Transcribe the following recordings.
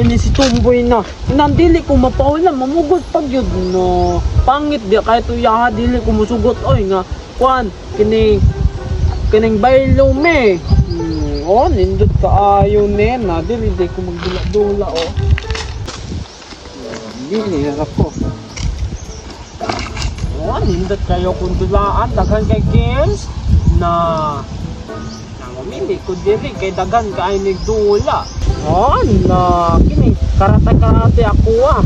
Kaayo ni si Tumboy na. Nandili ko mapaulan, mamugos pag yun no. Pangit di kahit uyaha dili ko musugot oy nga kuan kining kining baylo me. Oh, nindot kaayo ni na dili di ko magdula-dula oh. Dili harap ko. Oh, nindot kayo kung dulaan daghan kay games na namamili ko dili kay daghan kaayo ni dula. Oh, na kini karate-karate ako ah.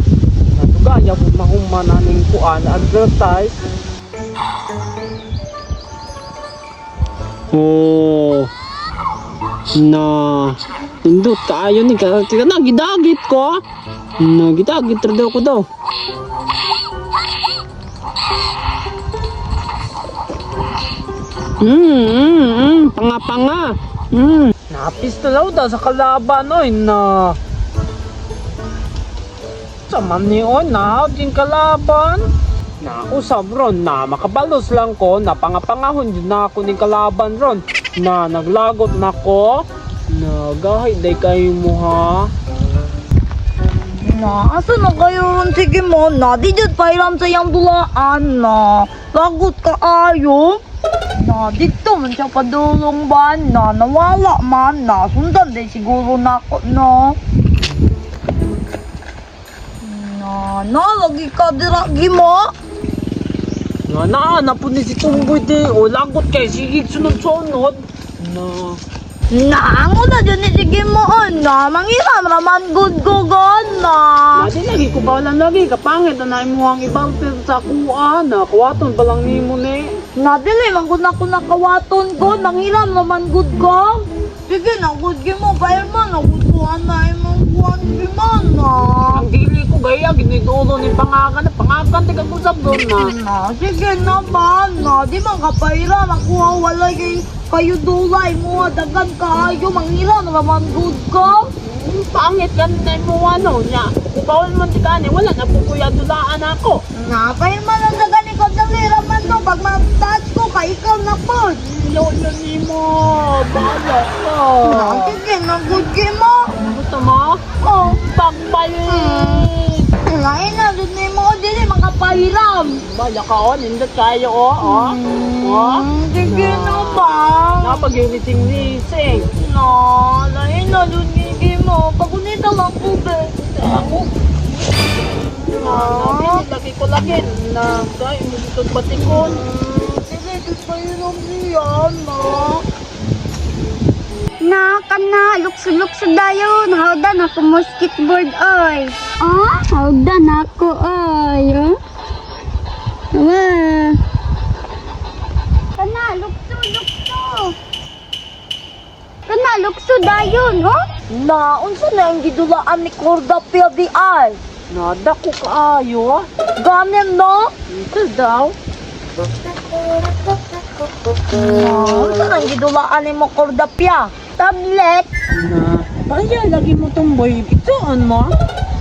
Natugaya ko mahuman aning kuan advertise. Oh. Na indot kaayo ni karate na gidagit ko. Na gidagit ra daw ko daw. Panga-panga. Napistolaw daw sa kalaban oy na. Sa man ni oy, na din kalaban. Na usab ron na makabalos lang ko na pangapangahon yun na ako ning kalaban ron na naglagot na ko na gahay day kayo mo ha. Na, asa na kayo ron sige mo? Na, di jud pahiram sa iyang dulaan na. Lagot ka ayo. Na, dito man siya padulong ba? Na, nawala man. Na, sundan din siguro na ako, no? Na, na, lagi ka dira mo. Na naa na po ni si Tumboy di o lagot kay sige sunod-sunod na. Na, ang una dyan ni sige mo, oh, na, mangiram raman good ko god, na. Na di lagi ko balan lagi kapangit na naimuhang ibang sa kuha na kuwaton pa lang nimo ni. Na, dili, man gud na ko nakawaton ko, nanghiram naman good ko. Sige na, good mo, pairma, na good ko, ana, imong kuwan mo, na. Ang dili ko gaya ginidulo ni pangakan na pangakan tiga ko sa doon na. Na, sige na ba, na, di man ka pahiram, ako ang wala kay kayo dulay mo, dagan kaayo, manghiram naman good ko. Pangit ka na mo ano niya. Bawal man ti kani wala na po kuya dulaan ako. Na, pairma na dagan ikaw, dali raman no, pag ma-touch ko, kay ikaw na po. Lolo ni mo. Bahala ka. Na, sige na, good mo. Gusto mo? Oh, Pagbalik. lain na, dun ni mo, dili, makapahiram. Bahala ka oh, nindot kayo oh. Oh. Oh. Sige na ba? Napag-lising-lising. Na, lain na dun gigi mo. Pagunita lang ko, be. Ako. Na, Lagi ko lagi na kay mo dito batikon. Sige, dun pahiram siya, na. Na kana lukso-lukso dayon. Hawdan ako mo skateboard oy. Ah, hawdan ako oy. Oh. Wa. Kana lukso lukso. Kana lukso dayon, oh. Na, unsa na ang gidulaan ni Corda Pia di ay? Nadako kaayo ah. Ganin, no? Ito daw. Na, unsa na ang gidulaan ni mo Corda Pia? Tablet. Na, pareha lagi mo tumboy. Itoon mo?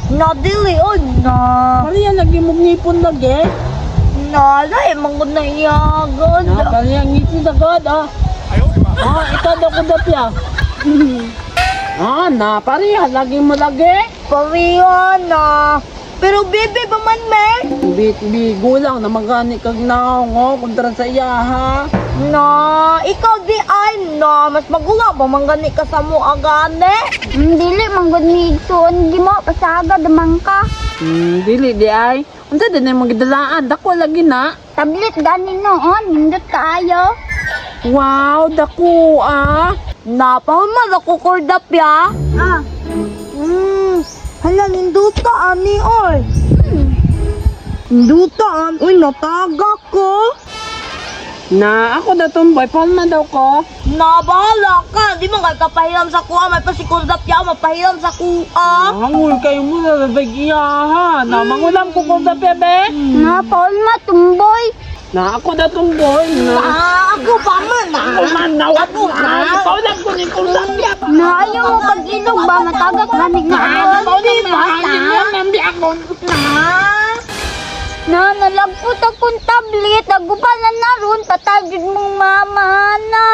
Na, dili, oh, na. Pareha lagi mo ngipon lagi. Na, lain, manggod na iyagod. Na, pareha ngipon sa God ah. Ah, ikaw daw ko dapya. Ah, na, pareha lagi mo lagi. Pareha na. Pero bebe ba man, me? Bit bigo lang na magani kag naong oh, kontra sa iya ha. Na, ikaw di ay na. Mas magulang ba man gani ka sa mo agane? Dili man gud ni igsuon gimo pasaga damang ka. Dili di ay. Unsa din ay magidalaan dako lagi na. Tablet gani noon, nindot kaayo. Wow, dako ah. Na, pahuman ako kordap ya. Ah, Hala, ninduta ani oy. Ninduta an, uy, nataga ko. Na ako na tumboy, palma daw ko. Na, bahala ka. Di man ka kapahiram sa kuha. May pasikordap ya, mapahiram sa kuha. Hangul kayo mo na iya ha. Na mangulam ko kung sa bebe. Na paulma tumboy. Na ako na tumboy na. Ah, ako pa man. Ako man na ako na. Paulam ko ni kung sa bebe. Na ayaw mo pag-ilog ba matagak ganig na Paulam na. Nambi ako. Na. Na, nalagpot akong tablet. Naguba na na ron. Patay jud mong mama na.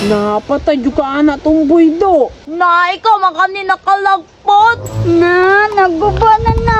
Napatay jud ka ana tumboy do. Na, ikaw man kani nakalagpot. Na, naguba na na.